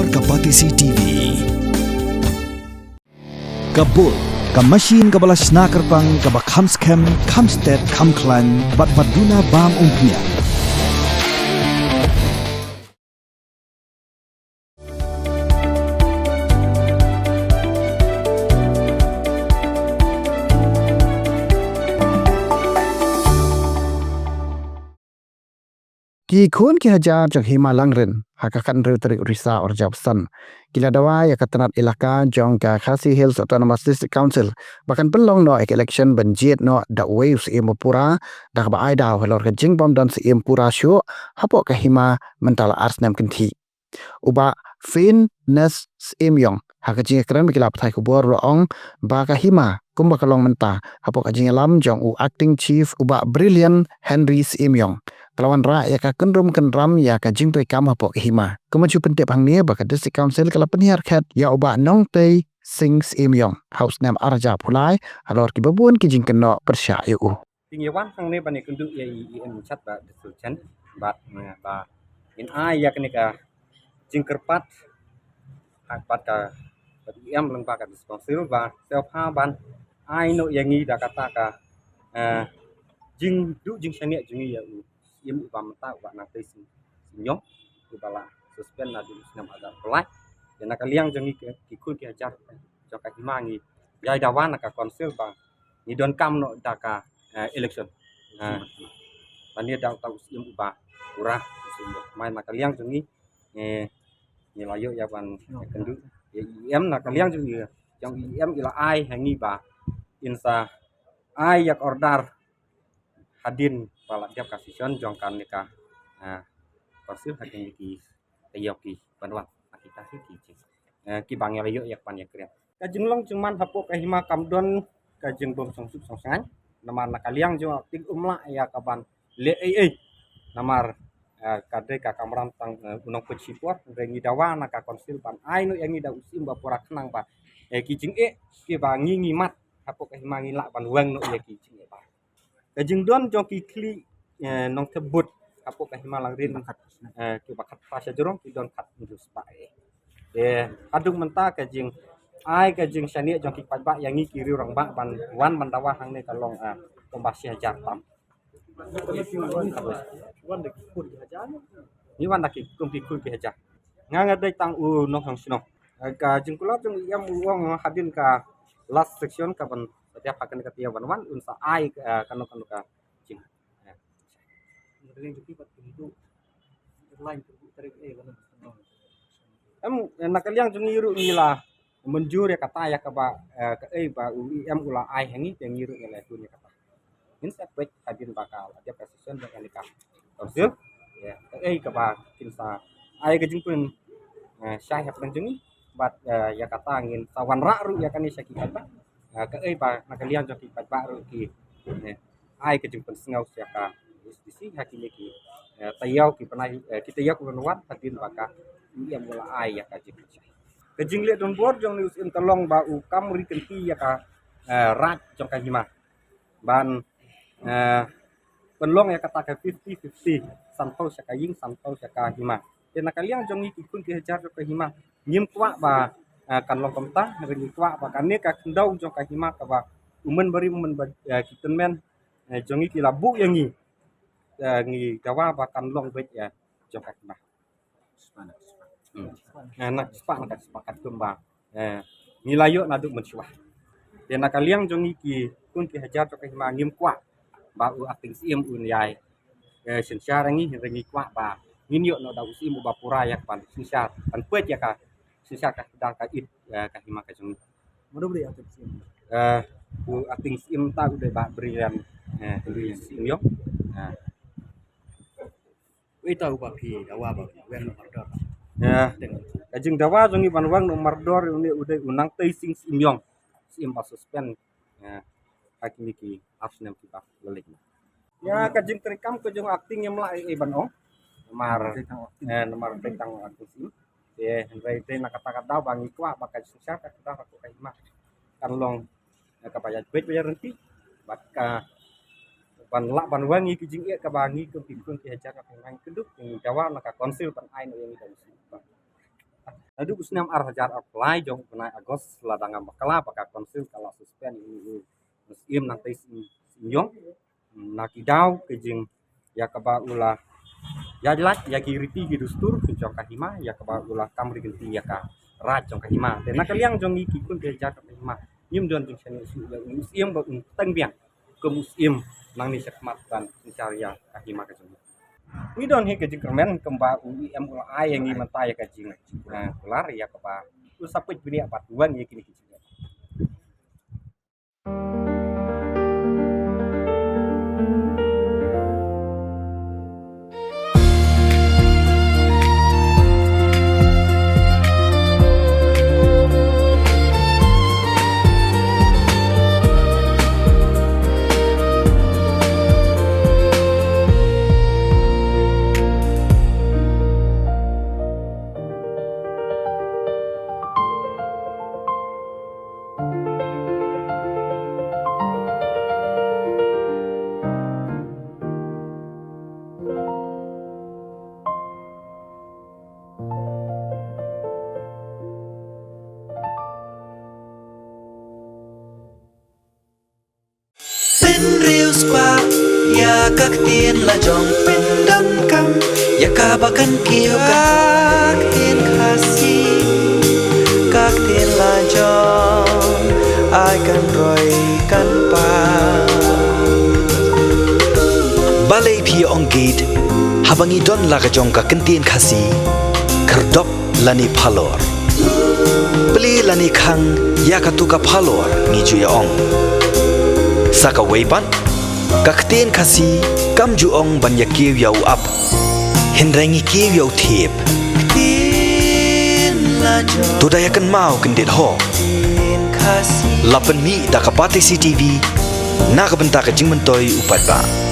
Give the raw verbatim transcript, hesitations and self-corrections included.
Ka Batesi T V. Ka Bull, ka machine kaba la shna kyrpang, kaba kham skhem, kham stet, kham khlaiñ, bad ba duna bam umphniang. Ki khun ki hajar jong Hima Langrin, ha ka khathynriew tarik u Risaw arhajar arphew san, ki la dawa ïa ka tnat elaka jong ka Khasi Hills Autonomous District Council ba kan pynlong noh ïa ka election ban jied noh da uwei u syiem ba pura, da kaba ai daw halor ka jingbym don syiem pura shuh hapoh ka hima mynta la ar snem kynthih. U Bah Finnes Syiemiong, ha ka jingïakren bad ki lad pathai khubor, u la ong ba ka hima kumba ka long mynta, hapoh ka jingïalam jong u Acting Chief, u Bah Brilliant Henry Syiemiong, ka la wanrah ïa ka kynrum kynram ïa ka jingtrei kam hapoh ka hima. Kumba ju pyntip hangne ba ka District Council ka la pynhiar khet ïa u Bah Nongtei Sing Syiemiong ha u snem arhajar arphew lai, halor kiba bun ki jingkynnoh pyrshah ïa u. Te ngi wan hangne ban ïakynduh ïa i EM in charge, Bah Dusur Chen, bad, eh, ba ngin ai ïa kane ka jingkyrpad ha bad ka, bad EM lyngba ka District Council ba sngewbha ban ai noh ïa ngi da kata ka, eh, jingduh jingshaniah jong ngi ïa u syiem uba mynta, u Bah Nongtei Sing Syiemiong, uba la suspend naduh u snem arhajar arphew lai. Te na ka liang jong ngi ki, ki khun ki hajar jong ka hima, ngi ïai dawa na ka Council ba ngi donkam noh da ka, eh, election. Eh, ban ïa daw uta u syiem uba pura, u syiem uba thymmai. Na ka liang jong ngi, eh, ngi la ïoh ïa ban ïakynduh ïa i EM. Na ka liang jong i, jong i EM, i la ai ha ngi ba in sa ai ïa ka order hadien ba la dep ka session jong kane ka, eh, Council, hadien ki taïew ki ban wan, ha kita ki ki jing, eh, kiba ngi la ïoh ïa ka ban ïakren. Ka jinglong jingman hapoh ka hima kam don ka jingbym sngewsuk sngewsngain, namar na ka liang jong u Acting um lah ïa ka ban leh ei ei, namar, eh, ka dei ka kamram tang, eh, u nongpeit shipor. Hynrei ngi dawa na ka Council ban ai noh ïa ngi da u syiem ba pura khnang ba, eh, ki jingeh kiba ngi ngi mad hapoh ka hima, ngi lah ban weng noh ïa ki jingeh ba. Ka jingdon jong ki khlieh, eh, nongthep vote hapoh ka hima Langrin, eh, kiba khatphra shajrong, ki don khathynriew spah, eh. Te haduh mynta ka jingai ka jingshaniah jong ki paidbah ïa ngi ki riew rangbah ban wan ban dawa hangne ka long, eh, kumba shi hajar tam. Ngi wan da ki kum ki khun ki hajar. Nga, nga dei tang u nongshong shnong. Eh, ka jingkular jong i EM u ong hadien ka last session ka ban, ka dei ha kane ka taïew ban wan, un sa ai, eh, kano kano ka jing. Em, eh, na ka liang jong ngi ruh ngi la mynjur ïa kata, ïa kaba, eh, kaei ba u EM u la ai ha ngi, te ngi ruh ngi la ïathuh ïa kata. Ngin sa peit hadien ba ka la dep ka session jong kane ka Council. Ïa, kaei kaba kin sa ai ka jingpyn, eh, shai hapdeng jong ngi, bad, eh, ïa kata ngin sa wanrah ruh ïa kane sha ki paidbah. Eh, kaei ba na ka liang jong ki paidbah ruh ki, eh, ai ka jingpynsngew sha ka SDC ha kine ki, eh, taïew ki bnai, eh, ki taïew ki ban wan, hadien ba ka EM u la ai ïa ka jingpynshai. Ka jingleh donbor jong une u syiem ka long ba u kam ri kynti ïa ka, eh, raid jong ka hima. Ban, eh, pynlong ïa kata ka fifty fifty, sanphew sha ka ïing, sanphew sha ka hima. Te na ka liang jong ngi ki khun ki hajar jong ka hima, ngim kwah ba, eh, kan long kumta, hynrei ngi kwah ba kane ka khyndew jong ka hima kaba u mynbarim mynba, eh, ki tymmen, eh, jong ngi ki la buh ïa ngi, eh, ngi dawa ba kan long beit, eh, jong ka hima. Hmm. Eh, na spah, na ka spah katkum ba, eh, ngi la ïoh naduh mynshuwa. Te na ka liang jong ngi ki khun ki hajar jong ka hima, ngim kwah ba u Acting Syiem un ïai, eh, synshar ïa ngi, hynrei ngi kwah ba ngin ïoh noh da u syiem uba pura ïa ka ban synshar, ban peit ïa ka synshar ka kdar ka ïit, eh, ka hima ka jong ngi. Mano ba dei Acting Syiem? Eh, u Acting Syiem ta u dei Bah Brilliant, eh, Brilliant Syiemiong. Eh. Uei uta uba phi dawa ba weng noh mardor? Eh, ka jingdawa jong ngi ban weng noh mardor une u dei u Nongtei Sing Syiemiong, syiem ba suspend, eh, ha kine ki ar snem kiba la leit. Ïa ka jingtrei kam ka jong u Acting ngim lah ei ei ban ong. Namar, eh, namar dei tang u Acting Syiem. Te hynrei dei na kata ka daw ba ngi kwah ba ka synshar ka kdar ka hima kan long, eh, kaba ïa beit ba ïa ryntih, bad ka ban lah ban weng ïa ki jingeh kaba ngi kum ki khun ki hajar ka hima ngi kynduh, ngi dawa na ka Council ban ai noh ïa ngi da u syiem. Naduh u snem ar hajar arphew lai jong u bnai August la dang ngam bakla ba ka council ka la suspend ïa u Syiem Nangtei Syiem Ïong. Na ki daw ka jing ïa kaba u la ïa lait ïa ki riti ki dustur ki jong ka hima ïa kaba u la kam ri kynti ïa ka raj jong ka hima. Te na ka liang jong ngi ki khun ki hajar ka hima ngim don jingshaniah shuh ïa u Syiem ba un teng biang kum u Syiem nangne shakhmat ban synshar ïa ka hima ka jong ngi. Ngi don hi ka jingkyrmen kumba u E M u la ai ïa ngi mynta ïa ka jing, eh, kular ïa kaba u sa peit bniah bad wan ïa kine ki jingeh. Pynriewspah ïa ka ktien la jong, pyndonkam ïa kaba kan kiew ka ktien Khasi, ka ktien la jong, ai kan roi kan pan. Balei phi ong gate, haba ngi don la ka jong ka ktien Khasi, khyrdop lane phalor. Plie lane khang ïa katu ka phalor ngi ju ïa ong. Sa kawei pat, ka ktien Khasi kam ju ong ban ïa kiew ïa u ap, hynrei ngi kiew ïa u thiep. To da ïa kynmaw kyndit ho. La pynmih da ka Batesi TV na ka bynta ka jingmyntoi u paidbah.